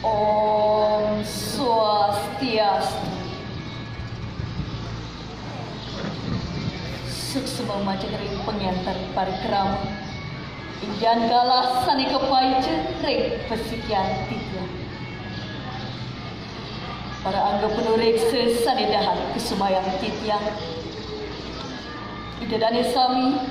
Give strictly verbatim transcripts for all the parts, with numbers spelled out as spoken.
Om Swastiastu. Suksma majeng ring pangenter parikrama. Inggih galah sane kapaija ring pasikian titiang. Para angga panureksa sane dahat kusumayang titiang. Ida dane sami,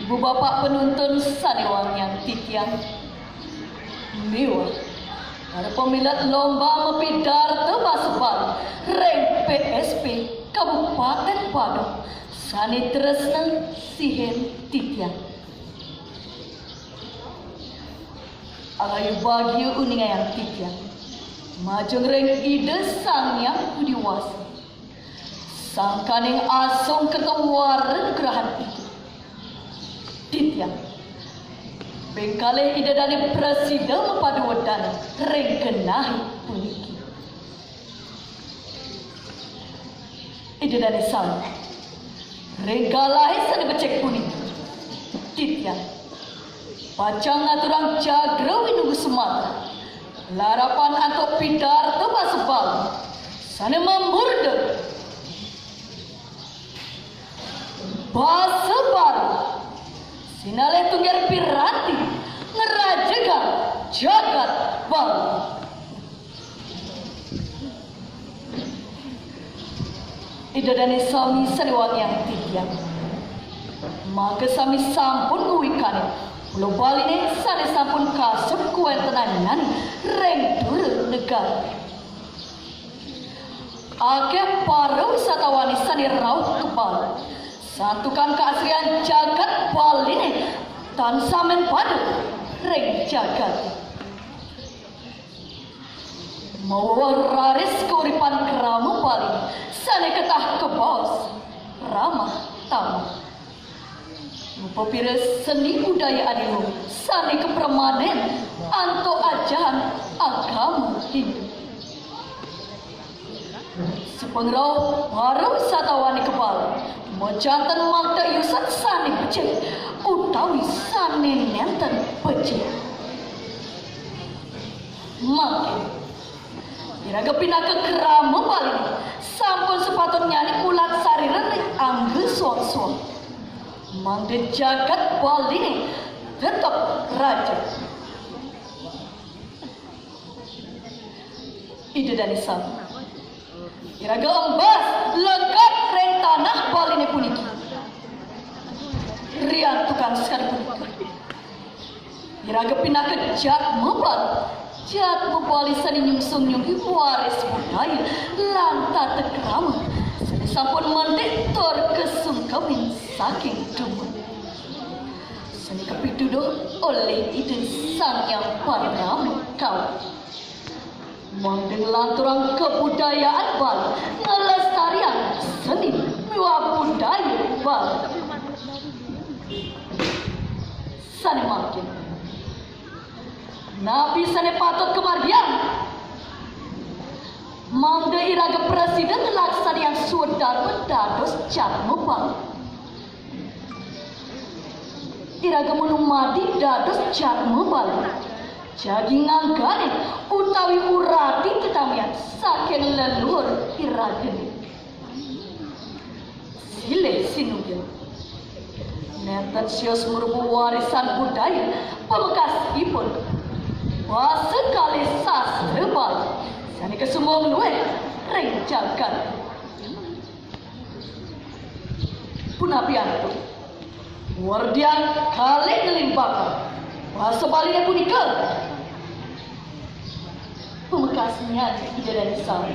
ibu bapak panuntun sane wangiang titiang. Miwah para pamilet lomba mapidarta basa Bali ring P S P Kabupaten Badung sane tresna sihin titiang. Alayu bagia uningayang titiang majeng ring Ida Sang Hyang Widi Wasa. Sangkaning asung kerta wara nugrahan Ida. Titiang. Ping kalih Ida dane prasida mapadu wedan ring genahe puniki. Ida dane sami. Ring galahe sane becik puniki. Titiang. Pacang ngaturang jagra winunggu sumatra. Larapan antuk pidarta basa Bali. Sane mamurda. Basa Bali. Sinalih tunggil piranti. Ngrajegang jagat Bali. Ida dane sami sane wangiang titiang. Mangda sami sampun ngwikanang pulo Baline sane sampun kasub kawentenannyane ring dura negara. Akeh para wisatawane sane rauh ka Bali. Santukan kaasrian jagat Baline tan samen pada ring jagat. Maweweh raris kauripan krama Bali sane ketah kabaos ramah tamah. Mapapira seni budaya adiluhur sane kapramanen antuk ajahan agama Hindu. Sapangrauh para wisatawane ka Bali, majanten makta yusan sane becik utawi sane nenten becik. Mangkin, iraga pinaka krama Baline sampun sapatutnyane ngulat sarira ring angga soang-soang. Mangda jagat Baline tetep raja. Ida dane sami. Iraga embas lekad ring tanah Baline puniki. Riantukan sakadi punika. Iraga pinaka jatma Bali. Jatma Bali sane nyungsung nyungkih waris budaya lan tata krama sane sampun mentik tur kasungkemin saking dumun. Sane kapituduh olih Ida Sang Hyang Parama Kawi. Mangda nglanturang kabudayaan Bali, nglestariang seni miwah budaya Bali. Sane mangkin, napi sane patut kamargiang? Mangda iraga prasida nglaksanayang swadarma dados jatma Bali. Iraga manumadi dados jatma Bali. Jagi nganggane utawi urati tetamian saking leluhur iragane. Silih sinunggil. Nenten sios marupa warisan budaya pamekasipun. Basa kalih sastra Bali sane kasumbung luwih ring jagat. Punapi antuk? Werdiang kalih ngelimpakang basa Baline punika. Pamekasnyané Ida Dané sami.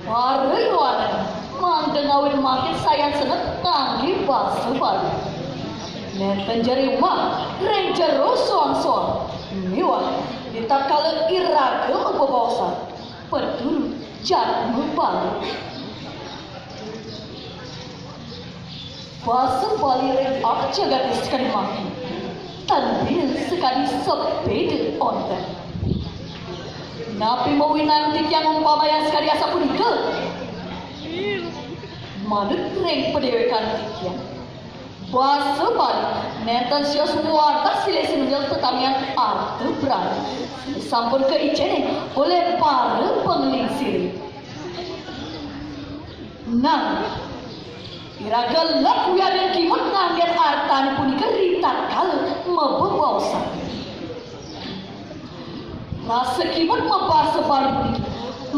Para yowanan mangda ngawit mangkin sayan seneng nganggé basa Bali. Nénten jero umah ring jero soang-soang miwah ritatkala iraga mabebaosan paturu jatma Bali. Basa Bali ring jagaté sakadi mangkin, tan bina sakadi sapéda ontén. Napi mawinan titiang umpamayang sakadi asapunika? Manut ring padéwékan titiang, Basa Bali, nénten sios warta silih sinunggil tetamian arta brana. Sampun kaicénin olih para panglingsir. Nah, iraga lek wiadin kimud nganggén artané punika ritatkala mabebaosan. Rasa kimud mabasa Bali puniki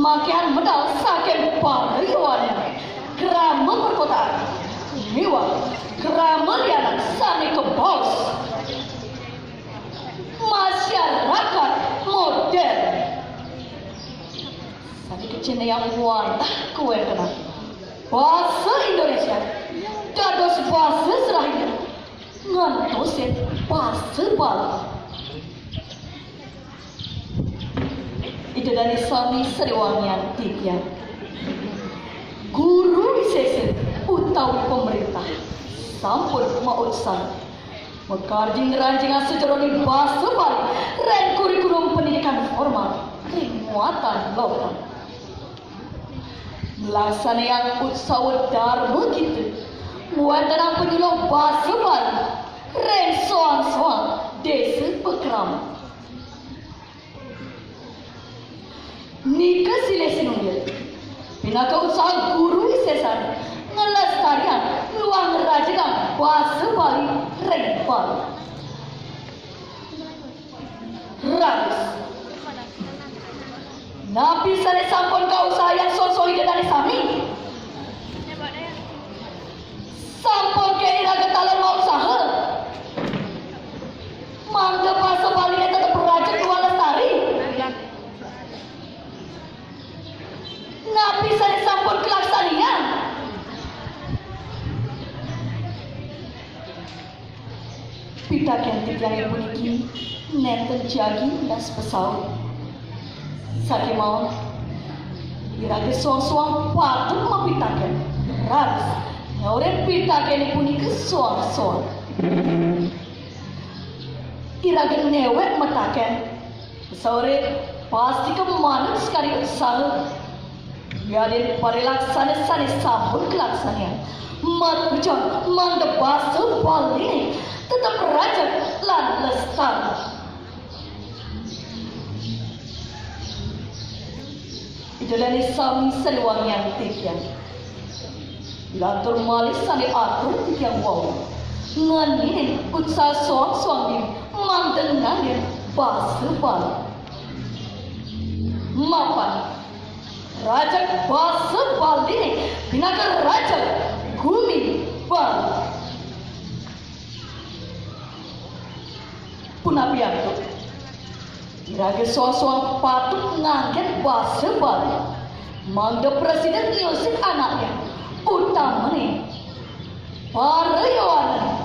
makéhan medal saking para yowana, krama perkotaan, miwah krama lianan sané kabaos masyarakat modern. Sané kacindayang wantah kawéntenan basa Indonesia dados basa serahina ngantosin basa Bali. Ida dané sami sané wangiang titiang. Guru wisésa utawi pamréntah sampun mautsan makardi ngranjingang sajeroning basa Bali ring kurikulum pendidikan formal ring muatan lokal. Nglaksanayang utsawa Darma Gita, ngwéntenang panyuluh basa Bali ring soang-soang désa pakraman. Nika silih sinunggil pinaka utsaha guru wisésané nglestariang miwah ngrajegang basa Bali ring Bali. Raris. Napi sané sampun kautsahayang songsong Ida dané sami? Sampun ké iraga taler mautsaha mangda basa Baliné tetep rajeg miwah lestari? Napi sané sampun kalaksanayang? Pitakén titiangé puniki nénten jagi endas pasaut. Sakémaon, iraga soang-soang patut mapitakén raris nyaurin pitakéné punika soang-soang. Iraga néwék matakén, sauré pastika manut sakadi utsaha. Wiadin parilaksana sané sampun kalaksanayang, matuju mangda basa Baliné tetep rajeg lan lestari. Ida dané sami sané wangiang titiang. Lantur malih sané atur titiang wau ngeninin utsaha soang-soang diri mangda nganggén basa Bali. Mapan rajeg basa Baliné pinaka rajeg gumi Bali. Punapi antuk? Iraga soang-soang patut nganggén basa Bali mangda prasida nyosin anaknya, utamané para yowana,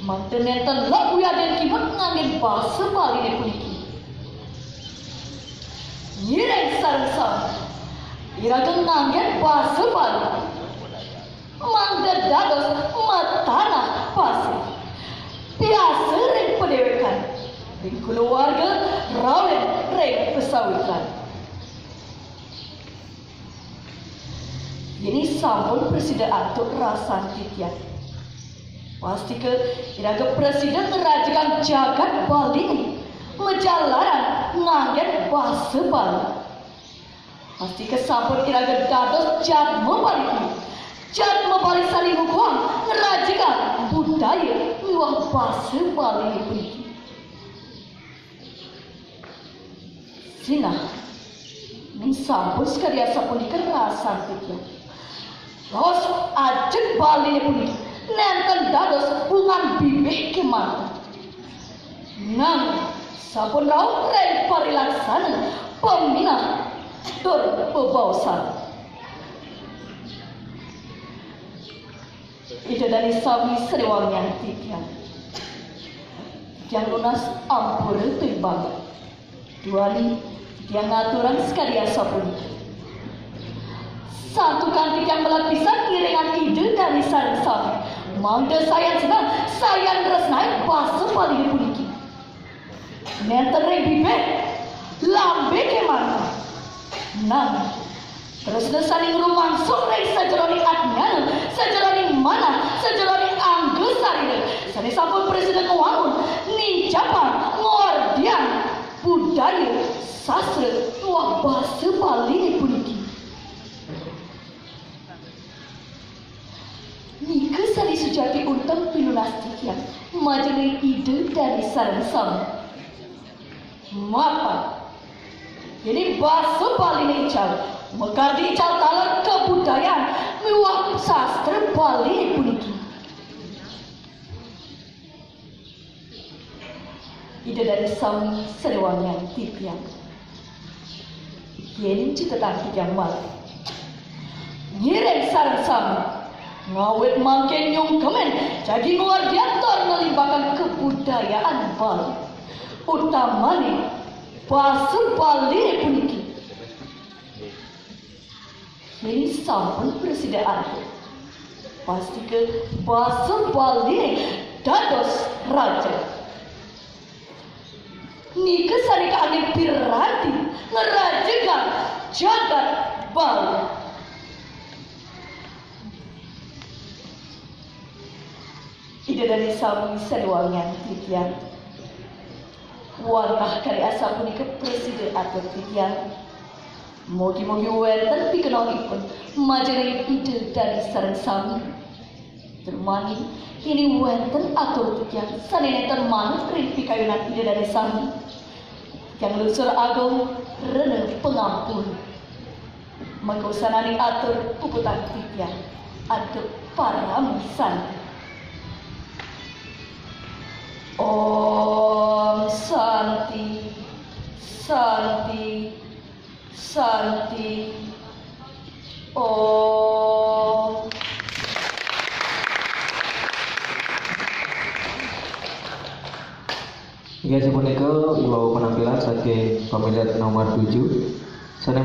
mangda nénten lek wiadin kimud nganggén basa Baliné puniki. Ngiring sareng sami iraga nganggén basa Bali mangda dados matanah pasih, piasa ring padéwékan, ring kulawarga, rawin ring pasawitan. Yén sampun prasida antuk rasan titiang, pastika iraga prasida ngrajegang jagat Bali majalaran nganggén basa Bali. Pastika sampun iraga dados jadma Bali. Jadma Bali sané ngukuhang ngrajegang budaya miwah basa Bali puniki. Sinah, yén sampun sakadi asapunika rasan titiang, raos ajeg Baliné puniki nénten dados bungan bibih kémanten. Nanging sampun rauh ring parilaksana, paminah tur bebaosan. Ida dané sami sané wangiang titiang. Titiang nunas ampura tur banget. Duaning titiang ngaturang sakadi asapunika. Santukan titiang melet pisan ngiringang Ida dané sareng sami. Mangda sayan seneng, sayan tresnain basa Baliné puniki. Nénten ring bibih, lambé kémanten. Nanging tresna sané ngrumangsung ring sajeroning ajnana, sajeroning manah, sajeroning angga Sané sampun prasida ngwangun, nincapang, ngordiang budaya, sastra, miwah basa Baliné puniki. Nika sané sujati unteng pinunas titiang, majeng ring Ida dané sareng sami. Mapan. Yéning basa Baliné ical, makardi ical taler kabudayan miwah sastra Baliné puniki. Ida dané sami sané wangiang titiang. Yéning citetang titiang malih, ngiring sareng sami, ngawit mangkin nyungkemin jagi ngordiang tur nglimbakang kabudayaan Bali, utamané basa Baliné puniki. Yéning sampun prasida atur, pastika basa Baliné dados raja. Nika sané kanggé piranti ngrajegang jagat Bali. Ida dané sami sané wangiang titiang. Wantah kalih asapunika prasida atur titiang. Mugi-mugi wénten pikenohipun majeng ring Ida dané sareng sami. Tur malih, yéning wénten atur titiang sané nénten manut ring pikayunan Ida dané sami, titiang Luhur Agung rena pangampura. Mangda wusananing atur puputang titiang antuk paramasanti. Om Santi, Santi, Santi, Om. Inggih sapunika iwau penampilan saking pamilet nomor tujuh. Sané